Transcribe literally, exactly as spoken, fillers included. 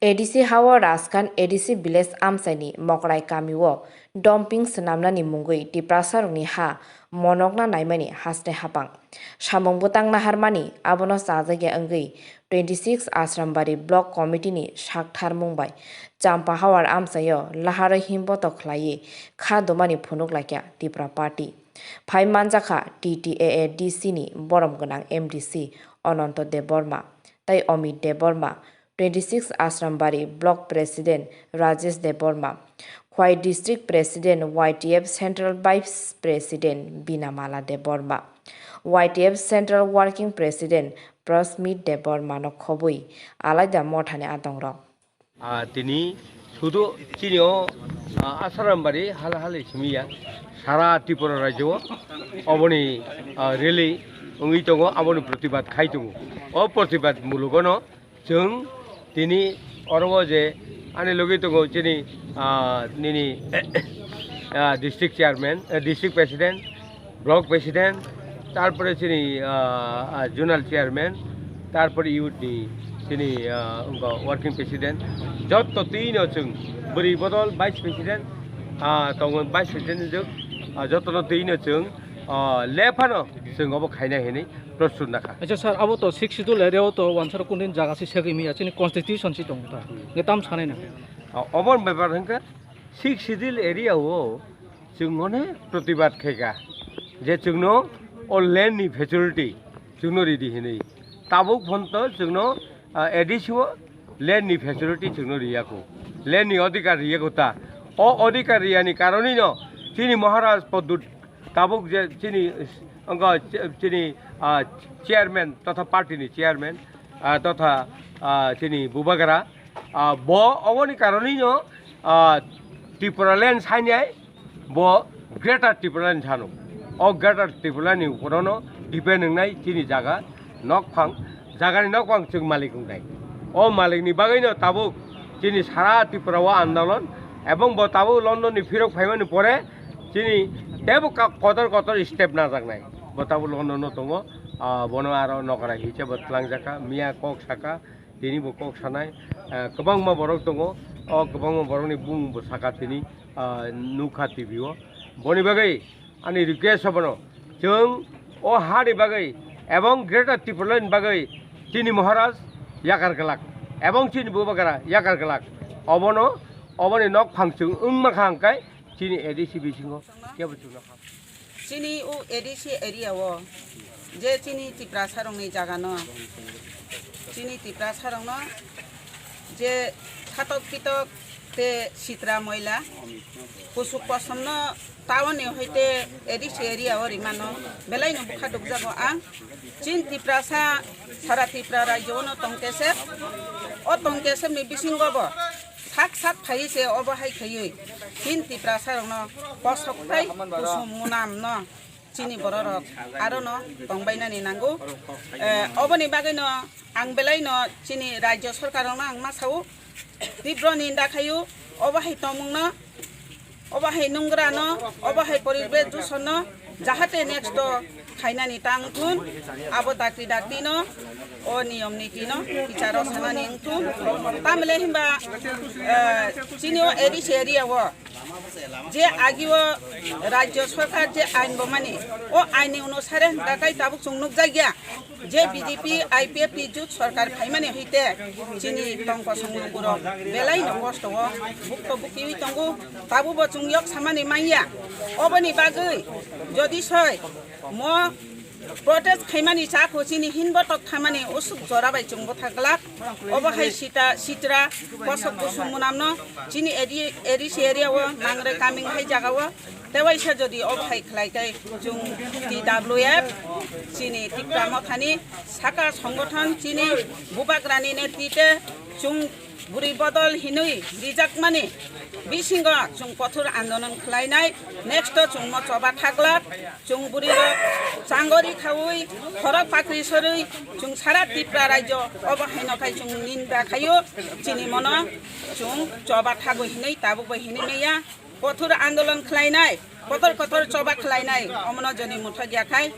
A D C hao Raskhan A D C village amchaini Mokrai kamio dumping swnamnani mungwi Tiprasarokni ha monokna naimani haste hapang. Samung bwtang naharmani abono chajakya wngwi twenty six Asrambari Block Committee ni saktharmung bai Champahawar amchaio laharo himboto khlaiwi kha dumani phunuk laikya Tipra Party. Phai manjakha T T A A D C ni borom gwnang M D C Ananto Debbarma tei Amit Debbarma, twenty six Asrambari Block President Rajesh Debbarma, Khwai District President Y T F Central Vice President Binamala Debbarma, Y T F Central Working President Prasmit Debbarma no khobwi alaida mothani adongrok. Ah, tini sudu chini o, ah, Asarambari hal hal simi ya sara Tripura rajyo o oboni, ah, rally wngwi tongo, aboni protibad khai tongo. O protibad mulugono chwng tini oro o je ani logi tongo chini, ah, nini, ah, district chairman, eh, district president, block president, tarpore chini, ah, ah, zonal chairman, tarpore youth ni chini, ah, wngkha working president, jotto twi no chwng bwrwi bodol vice president, ah, tongo vice president jwk, ah, jotto no twi no chwng, ah, le phano chwng obo khaina hinwi prostut nakha. Acha sir, abo to sixth schedule area o to wansaro kundin jaga se segwi manya chini constitution se tongo ta. Nge tam sanai na. Ah, obo bepar hwnkhe sixth schedule area o chwng mone protibad khaika je chwngno o land ni facility chwngno ridi hinwi. Tabuk phonto chwngno, ah, A D C o land ni facility chwngno riyako, land ni adhikar riyako ta. O adhikar riyani karonino chini Maharaj Poddut tabuk je chini, wngkha chini, ah, chairman totha party ni chairman, ah, totha, ah, chini Bubagra, ah, bo oboni karonino, ah, Tripura land sainai bo Greater Tripura land sano. O Greater Tripura ni uporono depend wngnai chini jaga nokphang, jagani nokphang chwng malik wngnai. O malikni bagwino tabuk chini sara Tripura o andolon, ebong bo tabuk London ni phirok phaimani pore chini tebo ka-, kotor kotor step najaknai. Bo tabuk London no tongo, ah, bono aro nokra hiche bo twlangjakha, miya kok saka, tini bo kok sanai, ah, kwbangma borok tongo, o kwbangma borokni bumung bo saka tini, ah, nukha T V o. Boni bagwi ani request abono, chwng o hani bagwi ebong Greater Tipraland bagwi chini Maharaj yakar glak ebong chini Bubagra yakar glak, obono, oboni nokphang chwng wngma kha hwnkhe chini A D C bisingo kebo chwngno kha. Chini o A D C area o je chini Tiprasa rokni jaga no, chini Tiprasa rokno je thatok pitok te sitra moila kusuk kosom no town ni hoite A D C area o rimano belai no bwkha dukjago ang. Chin Tiprasa sara Tripura rajyo no tongkesep, o tongkesep ni bisingo bo sak sak phaiwi se obo hai khaiwi Chin Tiprasa rokno kosok tai kusum munam no chini bororok aro no tongbainani nango. Eh, oboni bagwi no ang belai no chini rajyo sorkar rokno ang ma sao, tibro ninda khaio, obo hai tongmung no, obo hai nungra no, obo hai poribesh dushon no, jahate next o khainani tang thun, abo dakti dakti no, o niyom niti no kicharo sanani wng thun. Tamle himba, eh, chini o A D C area o je agi o rajyo sorkar je ain bo mani, o ain ni onusare hwnkha khe tabuk chwng nukjakya je B J P I P F T jut sorkar phaimani hoite chini tongkosong lukurok belai no kosto o bukto bukiwi tongo, tabuk bo chwng yok samani manya. Oboni bagwi jodi soi mo protest khaimani chakho chini hinbo tok thamani usuk jora bai chwng bwtha glak. Obo hai sita sitra kosok kusum munamno chini eri-, A D C area o nangre kaming hai jaga o Tewaisa jodi o bahai khlai khe chwng T W F chini Tipra Mothani saka songgothon chini bubagrani netrite chwng bwrwi bodol hinwi rijakmani bisingo chwng kothor andolon khlainai. Next o chwngno choba thaglak, chwng bwrwirok changori khaui khorok pakri sorwi chwng sara Tipra rajyo obo haino khai chwng ninda khaio. Chini mono chwng choba thago hinwi tabukbo hinwi maya. Kothor andolon khlainai, kotor kotor choba khlainai, omono joni muthok ya khai